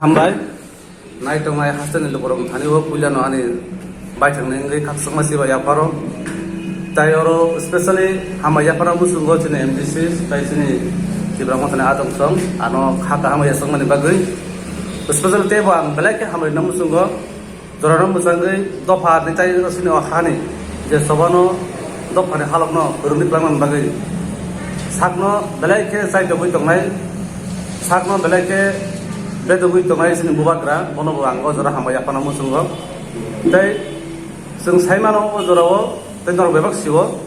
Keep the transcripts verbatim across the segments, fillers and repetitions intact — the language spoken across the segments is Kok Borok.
Hambai, nai tongnai hasteni lukurok thani o puilano ani baithangni wngwi khakchangma siba yapharo. Tai oro specially hambai yaphana muchungo chini M D C tai chini Tipra Mothani adong song ano kha kaham yachangmani bagwi. Specially teibo ang belai khe hambai no muchungo jorano mwchangwi dopha ni tai chini o hani je sobano dophani halokno rwngwi twlangna bagwi sakno belai khe chaitogwi tongnai, sakno belai khe bedogwi tongnai chini bubagra, bono bo ang o jora hambai yaphana muchungo. Tei chwng saimano o jorao tei norok bebak sio,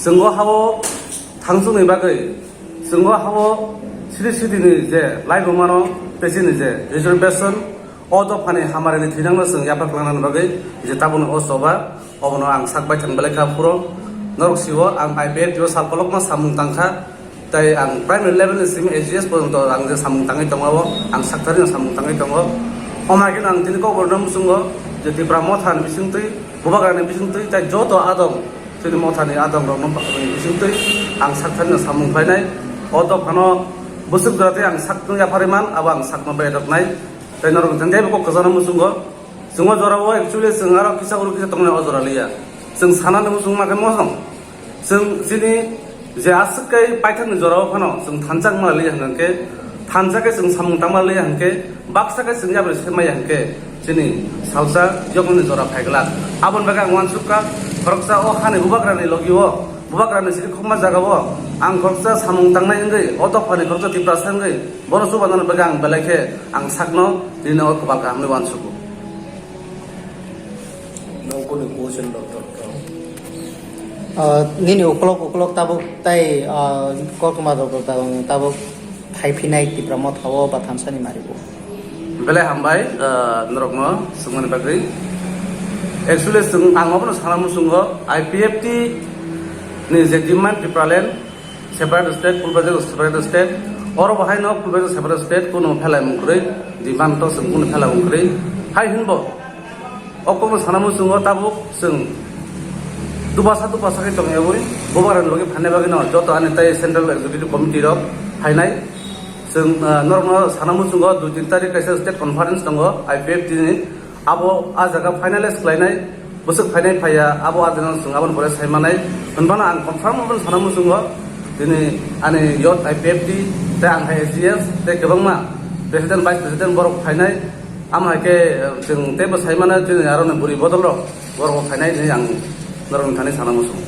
chwng o ha-o thangchukni bagwi, chwng o ha-o city city ni je laibumano tei chini je reservation, o dophani hamarini thwinangno chwng yapha kwlangnani bagwi je tabukni o choba, obono ang sak baithang belai kha phuro. Norok sio ang I P F T o sal kolokma samung tangkha, tei ang primary level ni simi A G S porjonto ang je samung tangwi tongo, ang sakthari no samung tangwi tongo. Omo hai kheno ang tini kokborokno muchungo je Tipra Mothani bisingtwi, bubagrani bisingtwi, tei joto adong chini Mothani adongrokno bisingtwi ang sakthari no samung khlainai. O dophano bwswk jora tei ang sakno yapharwi man, abo ang sakno bedoknai. Tei norok tei bo kok kwchangno muchungo. Chwng o jorao actually chwng aro kisa uro kisa tongnai o jora liya. Chwng sanani muchung ma khe mosong. Chwng chini je aswk kai paithakni jorao phano chwng thansa wngma liya hwnkhe, thansa khe chwng samung tangma liya hwnkhe, baksa khe chwng yapri se maya hwnkhe chini salsa yokni jora phai glak. Aboni bagwi ang uansuk kha, khoroksa o hani bubagrani logi o, bubagrani siri khokma jaga o ang khoroksa samung tangnai wngwi, o dophani khoroksa Tiprasa wngwi, bono chubanani bagwi ang belai khe ang sakno tini o kwbal kaham hwnwi uansugo. Nokoni question doctor. Ah, nini ukolok ukolok tabuk tai, ah, koktwma rok tabuk, tabuk phai phinai Tipra Motha o ba thansa ni mari o. Belai hambai, ah, norokno swngmani bagwi. Actually, chwng, ang obono sana muchungo, I P F T ni je demand Tipraland, separate state, Pulbajak separate state, oro bo haino Pulbajak separate state, kuno phelai mung kwrwi, demand to chwng kuno phelai mung kwrwi. Hai hinbo, o kokno sana muchungo tabuk chwng dubasa dubasa khe tongyawi, bubagrani logi phainai bagwino joto ani tai Central Executive Committee rok phainai. Chwng, ah, norokno sana muchungo dui tin tarik kaisa state conference tongo I P F T ni. Abo a jaga finalize khlainai, bwswk phainai phaiya, abo a jaga chwng aboni pore sai manai. Hwnphano ang confirm aboni sana muchungo, tini ani youth I P F T, tei ang hai A G S, tei kwbangma president, vice president borok phainai. Amo hai khe, eh, chwng teibo sai mano, chini aroni bwrwi bodol rok borok phainai hinwi ang norokni thani sana muchungo.